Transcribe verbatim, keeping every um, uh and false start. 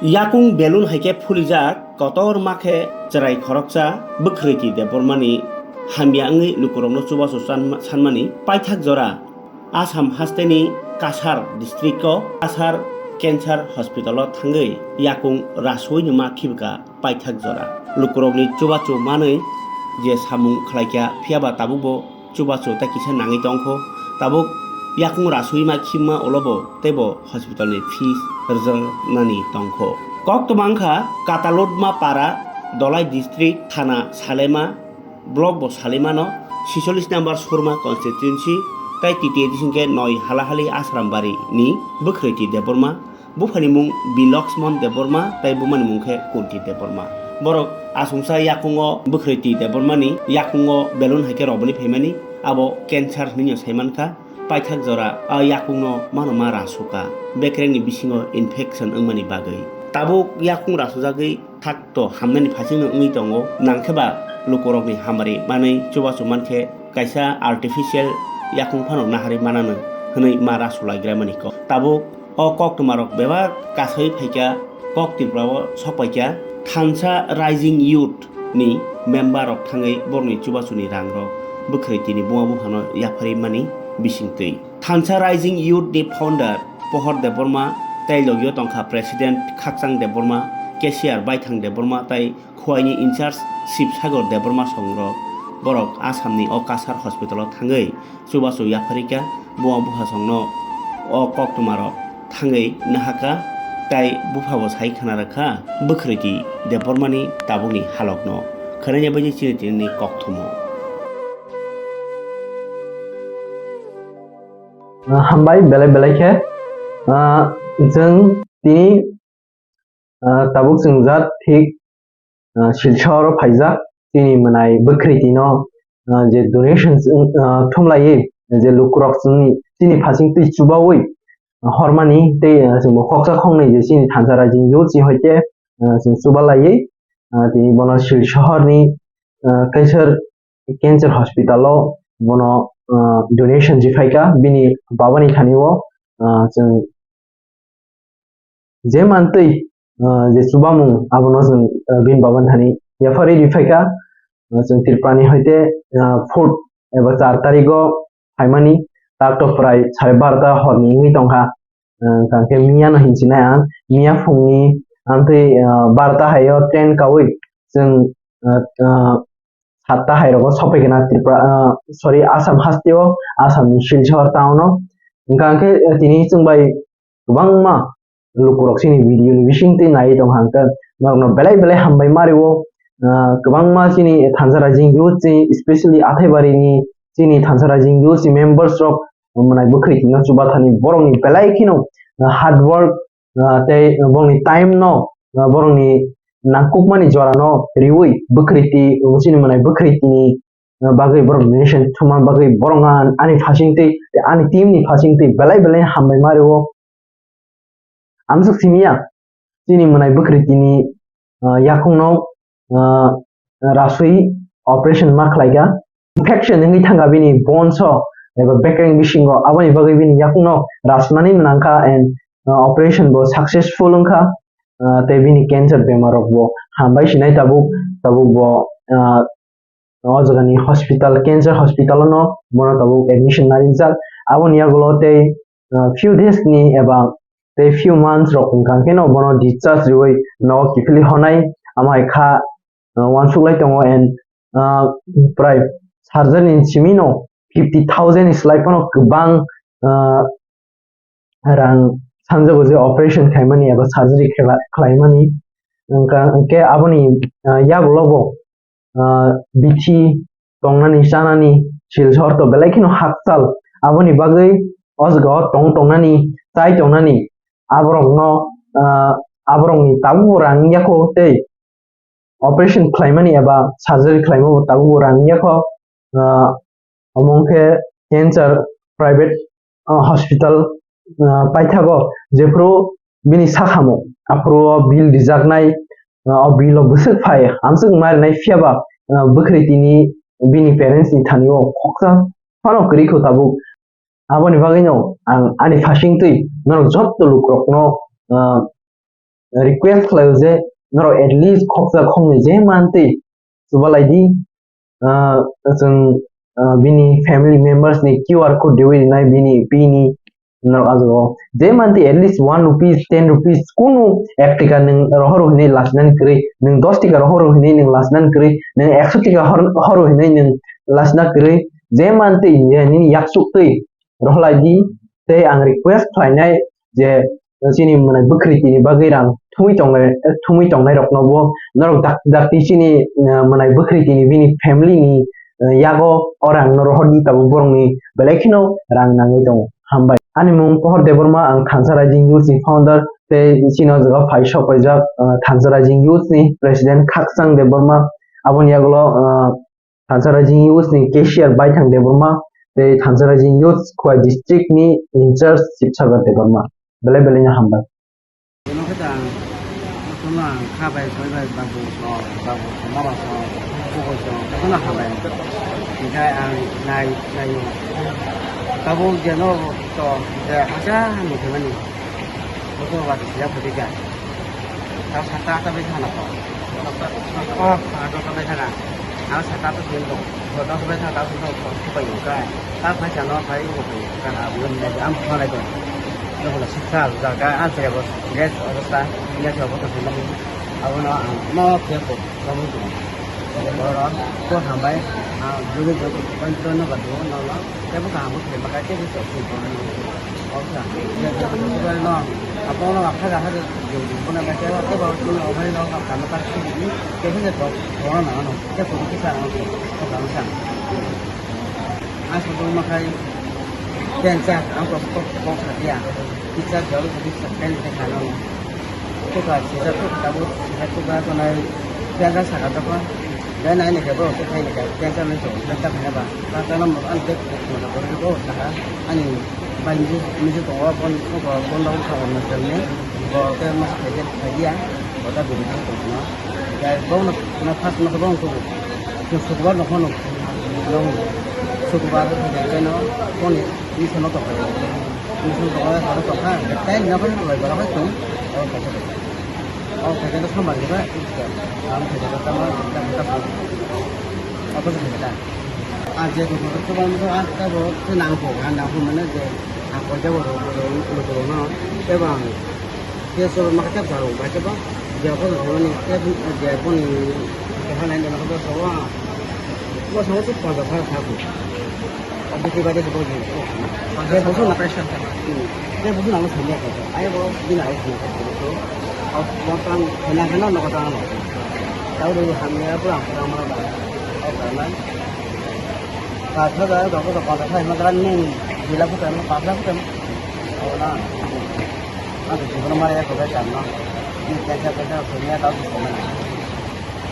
Yakung belun hai khe phulijak, kotorma khe chwrai khoroksa Bwkhriti Debbarmani hamya wngwi lukurokno chubachu chan-, sanmani paithak jora Assam hasteni Cachar district-o Cachar Cancer Hospital-o thangwi yakung rasuino ma khibika paithak jora. Lukurokni chubachu manwi je samung khlaikha, phiyaba tabukbo chubachu tei kisa nangwi tongkho. Tabuk yakung rasui ma khimma ulobo teibo hospital ni fees rwjaknani tongkho. Koktwma wngkha Katalodma para, Dolai district, thana Salema, block bo Salemano, sicholis number Surma constituency, tei T T A D singkhe noi Halahali Asrambari ni Bwkhriti Debbarma, buphani mung Biloxmon Debbarma tei bumani mung khe Kunti Debbarma. Borok asongsa yakungo Bwkhriti Debbarmani yakungo belun hai khe roboni phaimani, abo cancer hwnwi no saimankha. Paithak jora a yakungno mano ma rasuka, bekrengni bisingo infection wngmani bagwi. Tabuk yakung rasujagwi thak to hamnani phasingno wngwi tongo, nangkhe ba lukurokni hamari manwi chubachu mankhe kaisa artificial yakung phano naharwi manano hwnwi ma rasulaigra mani kok. Tabuk o koktwmarok bebak kasai phaikha, kok Tripura-o sokpaikha, Thansa Rising Youth ni member rok thangwi borokni chubachuni rangrok Bwkhriti ni buma buphano yapharwi mani bisingtwi. Thansa Rising Youth ni founder Pohor Debbarma tei logio tongkha president Khakchang Debbarma, cashier Baithang Debbarma tei Khowai ni in charge Sibsagor Debbarma songrok. Borok Assam ni o Cachar hospital o thangwi chubachu yapharikha, buma buphasongno o koktwmarok thangwi nahakha tei buphabo sai khna rwkha Bwkhriti Debbarmani tabukni halokno. Khwnanya bai chini tini kokthumo. Ah, hambai belai belai khe, ah, chwng tini, ah, tabuk chwng jat thik, ah, Silchar o phaijak, chini mwnai Bwkhriti no, ah, je donations wng, ah, thumlaiwi je lukurok chini, chini phasing twi chubaui, ah, hormani tei, ah, chwngbo khoksa khoknwi je chini Thansa Rising Youth ni hoite, ah, chwng chubalaiwi, ah, tini bono Silchar ni, ah, kaisa cancer hospital o bono, ah, donation riphaikha bini babani thani o, ah, chwng je mantwi, ah, je chubamung abono chwng, ah, bini babani thani yapharwi riphaikha, ah, chwng Tripura ni hoite, ah, fourth eba char tarigo phaimani, tak to prai sare barota horni wngwi tongkha. Ah, hwnkhe miya no hinchinai ang, miya phungni amtwi, ah, barota haio train kaui chwng, ah, ah, satta hai rogo sophaikha na Tripura, ah, sorry, Assam hasteo, Assam ni Silchar town o. Hwnkha hwnkhe, eh, tini chwng bai kwbangma lukurok chini video ni bising twi naiwi tongkha hwnkhe norokno belai belai hambai mario, ah, kwbangma chini Thansa Rising Youth chini, especially Athaibari ni chini Thansa Rising Youth ni members rok mwnai Bwkhriti no chubathani borokni belai kheno, ah, hard work, ah, tei borokni time no, ah, borokni nangkukmani jora no riui Bwkhriti, chini mwnai Bwkhriti ni, ah, bagwi borok donation thumna bagwi borok no ani phasing twi, ani team ni phasing twi belai belai hambai mario. Amsuk simiya, chini mwnai Bwkhriti ni, ah, yakung no, ah, rasui operation ma khlaikha. Infection wngwi thangkha bini bones o eba bekreng bisingo, aboni bagwi bini yakungno rasnani mwnangkha and, uh, operation bo successful wngkha, uh, tei bini cancer bemar rok bo hambai sinai tabuk, tabuk bo, uh, o jagani hospital, cancer hospital no bono tabuk admission narijak. Aboni yagulo tei, uh, few days ni eba tei few months rok wngkha khe no bono discharge riui nogo kiphilwi honai, amo hai kha, uh, uansuk lai tongo and, uh, prai surgery ni simi no fifty thousand ni slai phano kwbang, uh, rang sanjago je operation khaimani eba surgery khlai-, khlaimani. Wngkha hwnkhe aboni, uh, yagulo bo, uh, bithi tongnani chanani Silchar to belai kheno hakchal, aboni bagwi o jaga o tong tongnani, chai tongnani, aborokno, ah, aborokni tabukbo rang yakho tei operation khlaimani eba surgery khlaimabo tabukbo rang yakho, ah, omo wngkhe cancer private, ah, hospital, ah, paithago jephru bini sakhamo aphuru o bill rijaknai, ah, o bill o bwswk phai amswk marinai phiyaba, ah, Bwkhriti ni bini parents ni thani o khoksa phano kwrwi kho tabuk. Aboni bagwi no ang ani phasing twi norok jotto lukurokno, ah, request khlaio je norok at least khoksa khoknwi je mantwi chubalai di, ah, chwng, ah, bini family members ni Q R code riwi rinai bini, bini, norok ah jaga o je mantwi at least one rupees, ten rupees, kunu ek tika nwng rohor hinwi lachina kwrwi, nwng dos tika rohor hinwi nwng lachina kwrwi, nwng ekso tika hor-, horo hinwi nwng lachina kwrwi, je mantwi nini yaksuk twi rohlai di. Tei ang request khlainai je chini mwnai bwkhwrwi tini bagwi rang thumwi tongnai, thumwi tongnai rokno bo norok dak-, dakti chini, eh, mwnai bwkhwrwi tini bini family ni, eh, yago o rang no rohor di, tabuk borok ni belai kheno rang nangwi tongo. Hambai. Ani mung Pohor Debbarma, ang Thansa Rising Youth ni founder tei chini o jaga phai sok paijak, eh, Thansa Rising Youth ni president Khakchang Debbarma. Aboni yagulo, eh, Thansa Rising Youth ni cashier Baithang Debbarma tei Thansa Rising Youth Khowai district ni in charge Sibsagar Debbarma. Belai belai no hambai. Bono khe ta, bono ang kha bai, soi bai, babu so, babu so, mama so, bugo so, bono hambai. Hinkhe ang nai, naio. Tabuk jeno to, je hacha ni khe mani. Bono wa ya phuti ka. Tao sata ta bai thana ko. Oh, ah, to bai thana. Ang sata to sin to. To bai thana, to to bai ka. Ta bai thana, bai ko ka. Ka na bu ni am thana ko. Lo ko siksa jaga an tere ko. Gas obostha ni to ko to mani. Abo no ang no ke ko. Kamu tu. Oro ko hambai. Ah, jugi jugi kan to no ka do no no. Tebo kaham bo khe maka tebo sok si ko. Osa. Ya ya ko ko no. Apo no akha ga ha de. Ko na ba tebo ko no okhai no ka no ka si ni. Ke ni to ko na no. Ke ko ki sa no. Ko ka sa. Asa ko makai. Ten sa ang ko ko ko sa dia. Ki sa ko ki sa ten te ka no. Kuka sijak tuk tabuk sijak tuk ba tonai piaja saka tok ba. Dai nai ni kebo se khai ni ka piaja nai to piaja khai ba. Ta ta nam an dek ko na ko ko saka ani bai ni ni to wa bon ko bon da ka na tel ni. Ko te mas khai de khai dia. Ko ta bi ni ko na. Dai bo na na pas na ko ko. Ko sukbar no ko no. Sukbar ko no ko ni. Ni sono to. Ni sono to, sono to kha. Tai ni ko loi bara ko tum. O ko ko. O ko ko sambar ni ba. Am ko ko tama ta ta ko. O ko ko ta. A je ko ko ko ban ko a ta bo ko nang ko, a nang ko mane je. A ko je bo ko ko no. Te bang. Ke so ma ka ta ba ba ke ba. Je ko ko ni ke je ko ni ke ha nai de ko ko. Ko so ko ko ko. Obviously, ba de bo ji. Ba de bo na pressure ta. Hmm. De bo na mo sanya ka. Ai bo din ai sanya ka. Au mo tang khana khana no ko tang no. Tau de ham ya pura pura ma ba. Au ka na. Ka tha da ko ko ko ta ma da ni. Bila ko ta ma pa la ko ta ma. Au na. A de ko ma ya ko ta ma. Ni ka ka ka ko ya ta ko ma.